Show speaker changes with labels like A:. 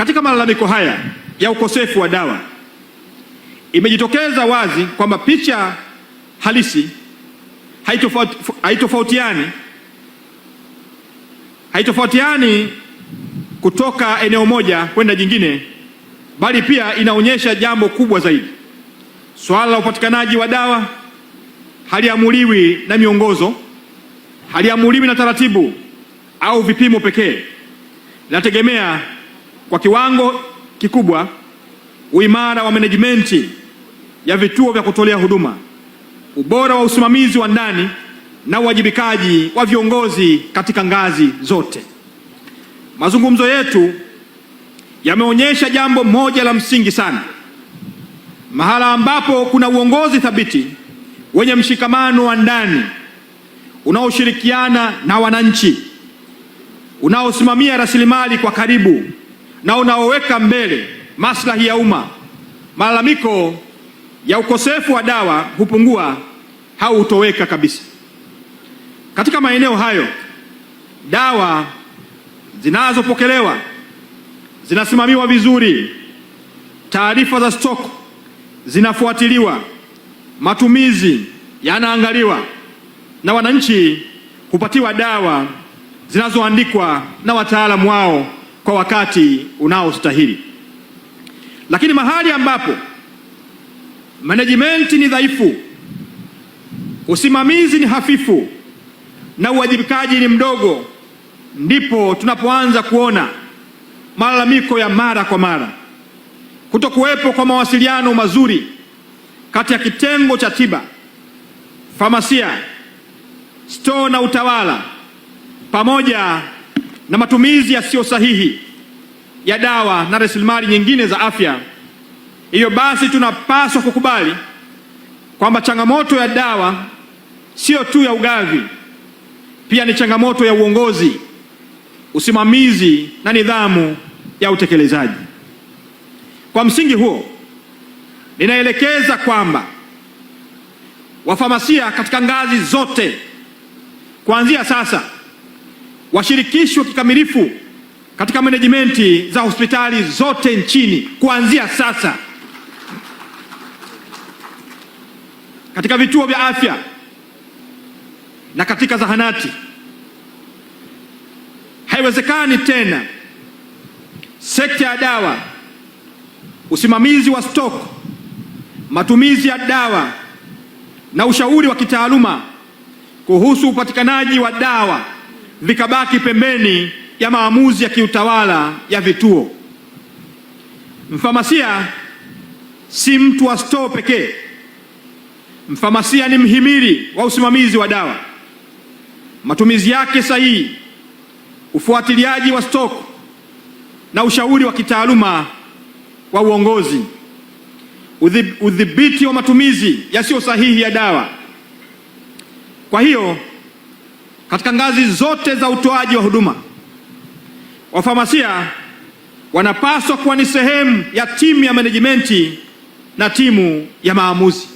A: Katika malalamiko haya ya ukosefu wa dawa, imejitokeza wazi kwamba picha halisi haitofautiani kutoka eneo moja kwenda jingine, bali pia inaonyesha jambo kubwa zaidi. Swala la upatikanaji wa dawa haliamuliwi na miongozo, haliamuliwi na taratibu au vipimo pekee. Linategemea kwa kiwango kikubwa uimara wa menejimenti ya vituo vya kutolea huduma, ubora wa usimamizi wa ndani na uwajibikaji wa viongozi katika ngazi zote. Mazungumzo yetu yameonyesha jambo moja la msingi sana: mahala ambapo kuna uongozi thabiti wenye mshikamano wa ndani unaoshirikiana na wananchi, unaosimamia rasilimali kwa karibu na unaoweka mbele maslahi ya umma, malalamiko ya ukosefu wa dawa hupungua au hutoweka kabisa. Katika maeneo hayo, dawa zinazopokelewa zinasimamiwa vizuri, taarifa za stock zinafuatiliwa, matumizi yanaangaliwa na wananchi hupatiwa dawa zinazoandikwa na wataalamu wao kwa wakati unaostahili. Lakini mahali ambapo management ni dhaifu, usimamizi ni hafifu na uwajibikaji ni mdogo, ndipo tunapoanza kuona malalamiko ya mara kwa mara, kutokuwepo kwa mawasiliano mazuri kati ya kitengo cha tiba, famasia, stoo na utawala, pamoja na matumizi yasiyo sahihi ya dawa na rasilimali nyingine za afya. Hivyo basi, tunapaswa kukubali kwamba changamoto ya dawa siyo tu ya ugavi, pia ni changamoto ya uongozi, usimamizi na nidhamu ya utekelezaji. Kwa msingi huo, ninaelekeza kwamba wafamasia katika ngazi zote kuanzia sasa washirikishwe kikamilifu katika menejimenti za hospitali zote nchini kuanzia sasa, katika vituo vya afya na katika zahanati. Haiwezekani tena sekta ya dawa, usimamizi wa stock, matumizi ya dawa na ushauri wa kitaaluma kuhusu upatikanaji wa dawa vikabaki pembeni ya maamuzi ya kiutawala ya vituo. Mfamasia si mtu wa stoo pekee. Mfamasia ni mhimili wa usimamizi wa dawa, matumizi yake sahihi, ufuatiliaji wa stock na ushauri wa kitaaluma wa uongozi, udhibiti wa matumizi yasiyo sahihi ya dawa. Kwa hiyo katika ngazi zote za utoaji wa huduma, wafamasia wanapaswa kuwa ni sehemu ya timu ya management na timu ya maamuzi.